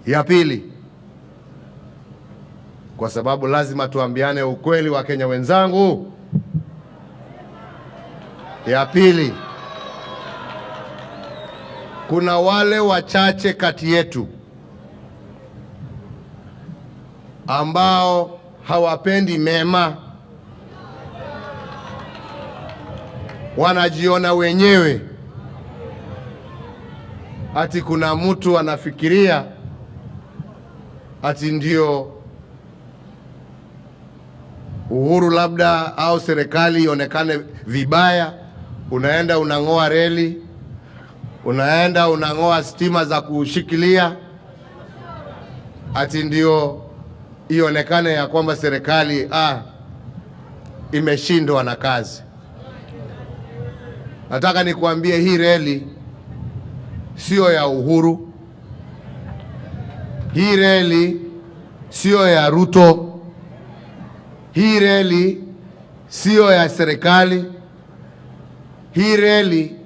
Ya pili, kwa sababu lazima tuambiane ukweli wa Kenya wenzangu. Ya pili, kuna wale wachache kati yetu ambao hawapendi mema, wanajiona wenyewe. Ati kuna mtu anafikiria ati ndio Uhuru labda au serikali ionekane vibaya, unaenda unang'oa reli, unaenda unang'oa stima za kushikilia, ati ndio ionekane ya kwamba serikali imeshindwa na kazi. Nataka nikuambie hii reli sio ya Uhuru, hii reli sio ya Ruto, hii reli sio ya serikali. Hii reli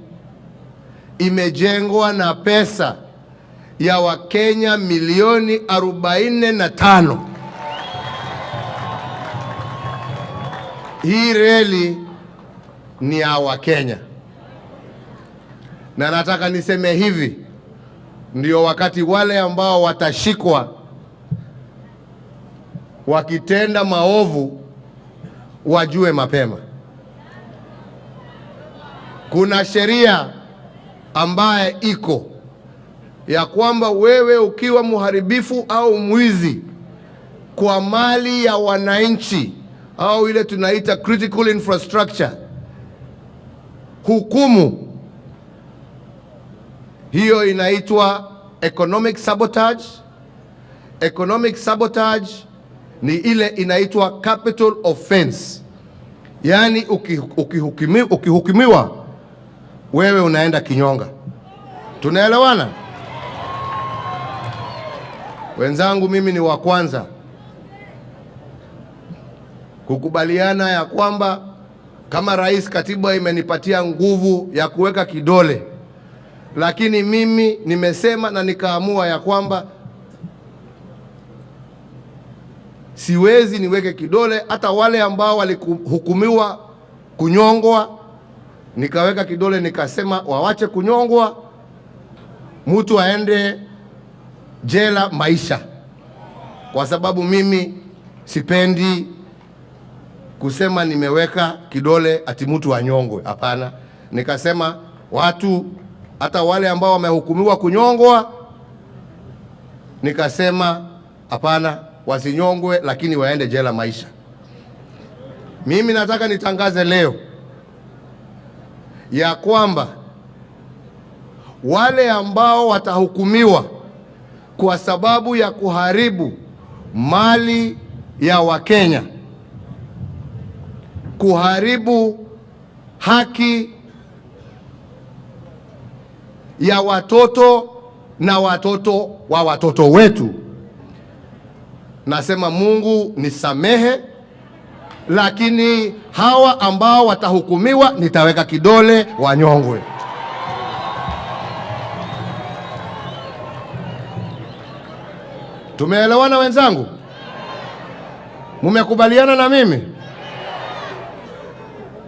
imejengwa na pesa ya Wakenya milioni 45. Hii reli ni ya Wakenya, na nataka niseme hivi, ndio wakati wale ambao watashikwa wakitenda maovu wajue mapema. Kuna sheria ambaye iko ya kwamba wewe ukiwa mharibifu au mwizi kwa mali ya wananchi au ile tunaita critical infrastructure, hukumu hiyo inaitwa economic sabotage. Economic sabotage ni ile inaitwa capital offense, yaani ukihukumiwa wewe unaenda kinyonga. Tunaelewana wenzangu? Mimi ni wa kwanza kukubaliana ya kwamba kama rais, katiba imenipatia nguvu ya kuweka kidole, lakini mimi nimesema na nikaamua ya kwamba siwezi niweke kidole hata wale ambao walihukumiwa kunyongwa, nikaweka kidole nikasema wawache kunyongwa, mtu aende jela maisha, kwa sababu mimi sipendi kusema nimeweka kidole ati mtu anyongwe. Hapana, nikasema watu hata wale ambao wamehukumiwa kunyongwa, nikasema hapana, wasinyongwe, lakini waende jela maisha. Mimi nataka nitangaze leo ya kwamba wale ambao watahukumiwa kwa sababu ya kuharibu mali ya Wakenya, kuharibu haki ya watoto na watoto wa watoto wetu, nasema Mungu nisamehe, lakini hawa ambao watahukumiwa nitaweka kidole wanyongwe. Tumeelewana wenzangu? Mumekubaliana na mimi?